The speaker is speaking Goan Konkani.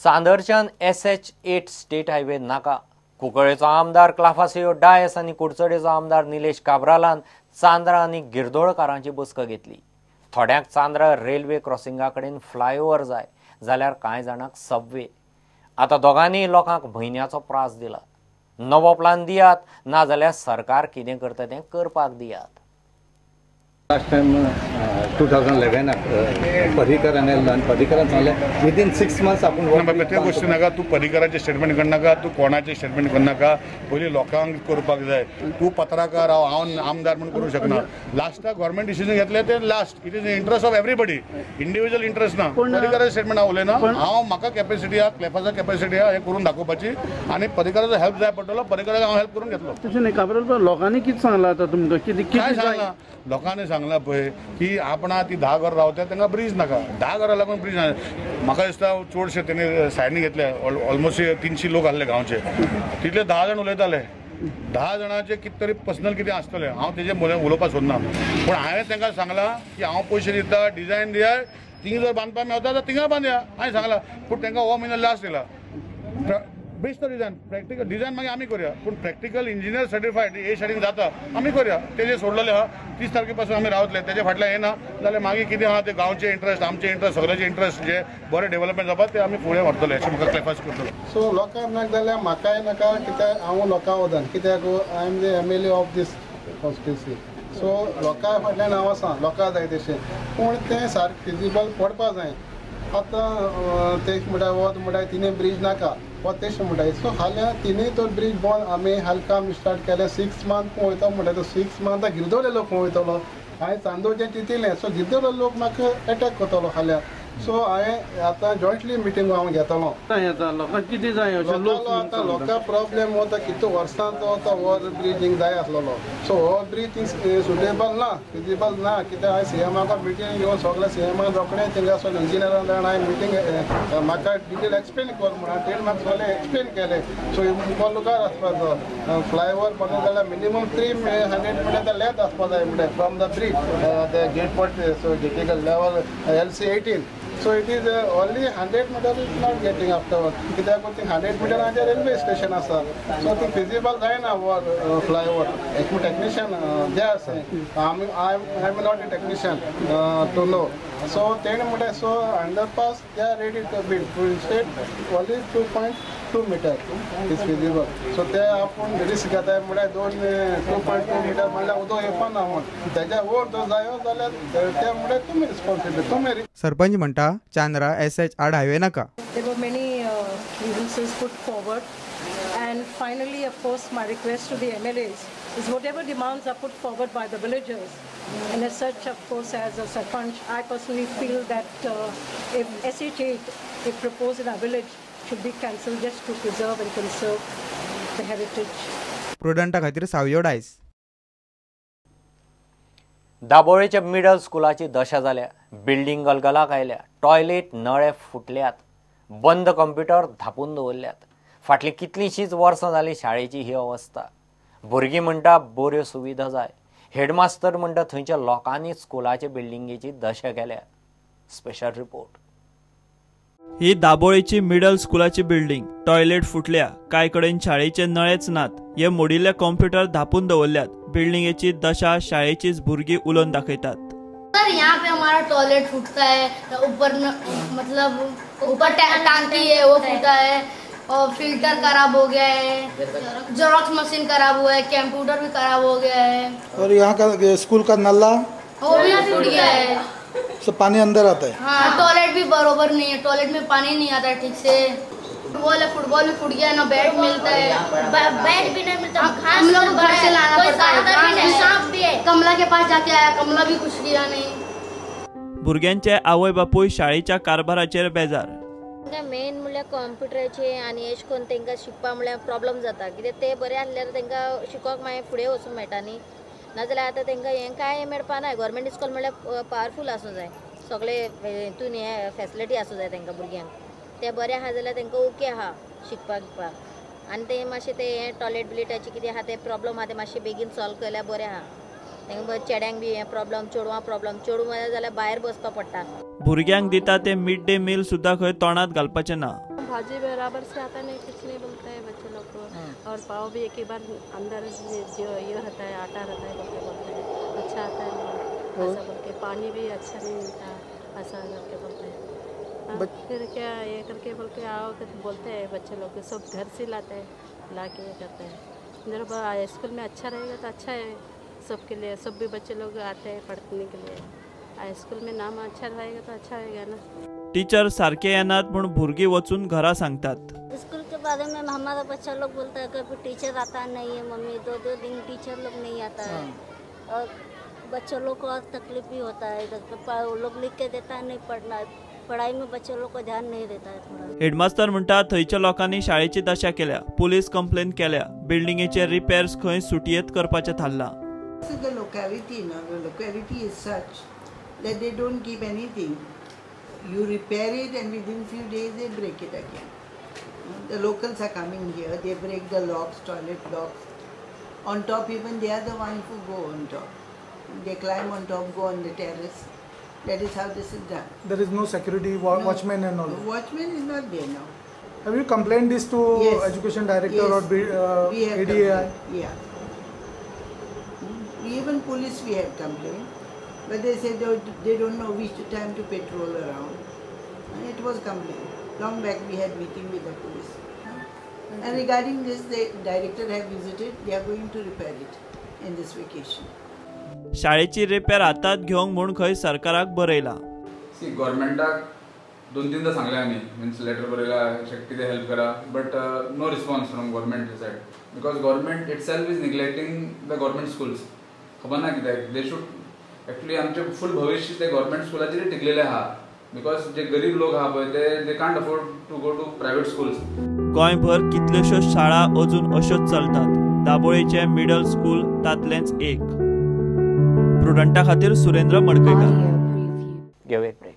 चांदरच्यान SH8 state highway नाका. कुंकळेचो आमदार क्लाफासियो डायस आनी कुडचडेचो आमदार निलेश काब्रालान चांद्रा आनी गिरदोळकारांची बसका घेतली. थोड्यांक चांद्रा रेल्वे क्रॉसिंगा कडेन फ्लायओव्हर जाय जाल्यार कांय जाणांक सबवे. आतां दोगांनी लोकांक म्हयन्याचो प्रास दिला. नवो प्लान दियात, ना जाल्यार सरकार कितें करता तें करपाक दियात. लास्ट टायम 2011 पर्रीकरान येयल्लो आनी पर्रीकरान सांगलें विदीन 6 मंथ्स आपूण. ते गोश्टी नाका, तूं पर्रीकराचें स्टेटमेंट करनाका, तूं कोणाचें स्टेटमेंट करनाका, पयलीं लोकांक करपाक जाय. तूं पत्रकार, हांव आमदार म्हूण करूं शकना. लास्टाक गव्हर्मेंट डिसिजन घेतलें तें last. It is interest of everybody, individual interest ना. पर्रीकराचें स्टेटमेंट हांव उलयना. हांव म्हाका कॅपेसिटी आहा, क्लेफाचो कॅपेसिटी आहा हें करून दाखोवपाची आनी पर्रीकराचो हेल्प जाय पडटलो, पर्रीकराक हांव हेल्प करून घेतलो. तशें न्ही काब्राल, लोकांनी कितें सांगलां आतां तुमकां? कितें काय सांगलां लोकांनी? सांगलां पळय की आपणा ती 10 घरां रावतात तांकां ब्रीज नाका, 10 घरां लागून ब्रीज नाका. म्हाका दिसता चडशे तेणी सायनी घेतले, ऑलमोस्ट 300 लोक आसले गांवचे, तितले 10 जाण उलयताले. 10 जाणांचे कितें तरी पर्सनल कितें आसतलें, हांव तेजे उलोवपाक सोदना. पूण हांवें तांकां सांगलां की हांव पयशे दिता, डिजायन दिया, थिंगा जर बांदपाक मेळता जाल्यार थिंगा बांदया हांवें सांगलां. पूण तांकां हो म्हयनो लास्ट दिला. बेश्टो डिजायन, प्रॅक्टिकल डिजायन मागीर आमी करुया, पूण प्रॅक्टिकल इंजिनियर सर्टिफायड ए सायडीन जाता आमी करुया. तेजे सोडलेले आहा 30 तारखे पासून आमी रावतले, तेजे फाटल्यान येना जाल्यार मागीर कितें आहा ते गांवचे इंट्रस्ट, आमचे इंट्रस्ट, सगळ्याचे इंट्रस्ट जे बरें डेव्हलपमेंट जावपाक ते आमी फुडें व्हरतले अशें म्हाका क्लेफास करतलो. सो लोकांक नाका जाल्यार म्हाकाय नाका, कित्याक हांव लोकां वदन, कित्याक I am the MLA of this constituency. So लोकां फाटल्यान हांव आसा, लोकां जाय तशें, पूण तें सारकें फिजिबल पडपा जाय. आतां तेश म्हणटा वत म्हणटा तिनूय ब्रीज नाका, वत तेश म्हणटा. सो हाल्यां तिनूय तो ब्रीज बंद आमी हाल काम स्टार्ट केलें. 6 मंथ खंय वयतो म्हणटा, तो 6 मंथ गिरदोले लोक खंय वयतलो? हांवें चांदोरचें चिंतिल्लें, सो गिरदोले लोक म्हाका एटॅक करतलो हाल्यां. सो हांवें आतां जॉयंटली मिटींग हांव घेतलो. लोकांक कितें जाय? आतां लोकांक प्रॉब्लेम वता कितू वर्सांचो तो हो ब्रीज हिंग जाय आसलेलो. सो हो ब्रीज थिंग सुटेबल ना, फिजिबल ना, कित्याक हांवें सीएमाक मिटींग घेवन सगळे सीएमाक रोखडें थिंगा सगळे इंजिनियरां जाण हांवें मिटींग म्हाका डिटेल एक्सप्लेन कर म्हणून तेणें म्हाका सगळें एक्सप्लेन केलें. सो मुखार लुकार आसपाचो फ्लायओवर बांदून जाल्यार मिनिमम 300 मिटर लेंथ आसपा जाय म्हणटा from the bridge the gate pot. So गेटीकल level LC 18. So it is only 100 meter is not getting afterwards. कित्याक ती 100 मिटरांचेर रेल्वे स्टेशन आसा. सो ती फिजिबल जायना फ्लायओवर. एक टेक्निशियन जे आसा, I am not a technician to know. So तेणें म्हणलें so underpass they are ready to build instead only 2.2 meter is feasible. So ते आपूण रिस्क घेताय म्हळ्यार 2.2 मिटर म्हणल्यार उदक येवपा ना म्हूण तेज्या वयर जर जायो जाल्यार ते म्हळ्यार तुमी रिस्पॉन्सिबल तुमी. सरपंच म्हणटा चांद्रा SH8 highway नाका. There were many grievances put forward, and finally, of course, my request to the MLAs is whatever demands are put forward by the villagers, and as such, of course, as a sarpanch, I personally feel that if SH8, if proposed in our village, should be cancelled just to preserve and conserve the heritage. प्रुडंटा खातीर सावयो डायस. दाबोळेच्या मिडल स्कुलाची दशा जाल्या. बिल्डिंग गलगलाक आयल्या, टॉयलेट नळे फुटल्यात, बंद कंप्युटर धापून दवरल्यात. फाटलीं कितलींशींच वर्सां जालीं शाळेची ही अवस्था. भुरगीं म्हणटा बऱ्यो सुविधा जाय, हेडमास्तर म्हणटा थंयच्या लोकांनी स्कुलाचे बिल्डिंगेची दशा केल्या. Special report. ही दाबोळेची मिडल स्कुलाची बिल्डिंग, टॉयलेट फुटल्या, कांय कडेन शाळेचे नळेच नात, हे मोडिल्ले कॉम्प्युटर धापून दवरल्यात. बिल्डिंगेची दशा शाळेचीच भुरगीं उलोवन दाखयतात. सर यहाँ पे हमारा टॉयलेट फूटता है, ऊपर मतलब ऊपर टांकी है वो फूटा है, और फिल्टर खराब हो गया है, जेरोक्स मशीन खराब हुआ है, कंप्यूटर भी खराब हो गया है, और यहाँ का स्कूल का नल्ला वो भी फूट गया है, सब पानी अंदर आता है। हाँ, टॉयलेट भी बरोबर नहीं है, टॉयलेट में पानी नहीं आता है ठीक से। फुटबॉल है, फुटबॉल भी फूट गया, ना बैट मिलता है, बैट भी नहीं मिलता, हम लोग घर से लाना पड़ता है, सांप भी है, कमला के पास जाके आया, कमला भी कुछ किया नहीं। भुरग्यांचे आवय बापूय शाळेच्या कारभाराचेर बेजार. मेन म्हणल्यार कॉम्प्युटराचे आनी एश कोन्न तांकां शिकपा म्हणल्यार प्रॉब्लम जाता, कित्याक ते बरे आसल्यार तांकां शिकोवपाक मागीर फुडें वचूंक मेळटा न्ही, नाजाल्यार आतां तांकां हें कांय मेळपा ना. गव्हर्मेंट इस्कॉल म्हणल्यार पावरफूल आसूं जाय, सगळे हितून हे फेसिलिटी आसूं जाय तांकां भुरग्यांक, ते बरें आहा जाल्यार तांकां ओके आहा शिकपाक गिकपाक. आनी ते मातशें ते हें टॉयलेट बिलेटाचें कितें आहा ते प्रॉब्लम आहा ते मातशें बेगीन सॉल्व केल्यार बरें आहा. तांकां चेड्यांक बी हें प्रॉब्लम, चेडवां प्रॉब्लम, चेडूं जाल्यार भायर बसपा पडटा. भुरग्यांक दिता ते मिड डे मील सुद्दां खंय तोंडांत घालपाचें ना. भाजी बराबर से आता नहीं, कुछ नहीं बोलता है बच्चे लोग को। और पाव भी एक ही बार अंदर जो ये रहता है, आटा रहता है, बोलते बोलते हैं अच्छा आता है ऐसा बोल के। पानी भी अच्छा नहीं मिलता ऐसा करके बोलते हैं। फिर क्या ये करके बोल के आओ बोलते हैं बच्चे लोग, सब घर से लाते हैं, ला के ये करते हैं। जब स्कूल में अच्छा रहेगा तो अच्छा है सबके लिए, सब भी बच्चे लोग आते हैं पढ़ने के लिए। स्कूल में नाम अच्छा रहेगा तो अच्छा रहेगा ना। टीचर सारखे येनात म्हूण भुरगीं वचून घरा सांगतात। स्कूल के बारे में हमारा बच्चा लोग बोलता है कभी टीचर आता नहीं है मम्मी, 2-2 दिन टीचर लोग नहीं आता है और बच्चों लोग को और तकलीफ भी होता है। इधर वो लोग लिख के देता है नहीं, पढ़ना पढ़ाई में बच्चों लोग को ध्यान नहीं देता है थोड़ा। हेडमास्तर म्हणटा थंयच्या लोकांनी शाळेची दशा केल्या, पुलीस कंप्लेन केल्या, बिल्डिंगेचे रिपेर्स खंय सुटयेत करपाचें थारलां। The locality now, the locality is such that they don't keep anything. You repair it and within few days they break it again. The locals are coming here, they break the locks, toilet locks. On top even they are the ones who go on top. They climb on top, go on the terrace. That is how this is done. There is no security, no, watchman and all. The watchman is not there now. Have you complained this to yes. Education director yes. or we have ADAI? Yeah. Even police we have complained, but they said they don't know which time to patrol around. And it was complained. Long back we had meeting with the police. And regarding this, the director have visited. They are going to repair it in this vacation. शाळेची रिपेर हातात घेवंक म्हूण खंय सरकाराक बरयला। सी गव्हर्मेंटाक 2-3दा सांगले आमी, मिन्स लेटर बरयला कितें हेल्प करा, but no response from government side, because government itself is neglecting the government schools. खबर ना कित्याक they should actually आमचें फूल भविश्य ते गव्हर्मेंट स्कुलाचेर टिकलेलें आहा, because जे गरीब लोक आहा पळय ते they can't afford to go to private schools. गोंयभर कितल्योश्यो शाळा अजून अश्योच चलतात। दाबोळेचें मिडल स्कूल तांतलेंच एक। प्रुडंटा खातीर सुरेंद्र मडकयकार। घेवया ब्रेक।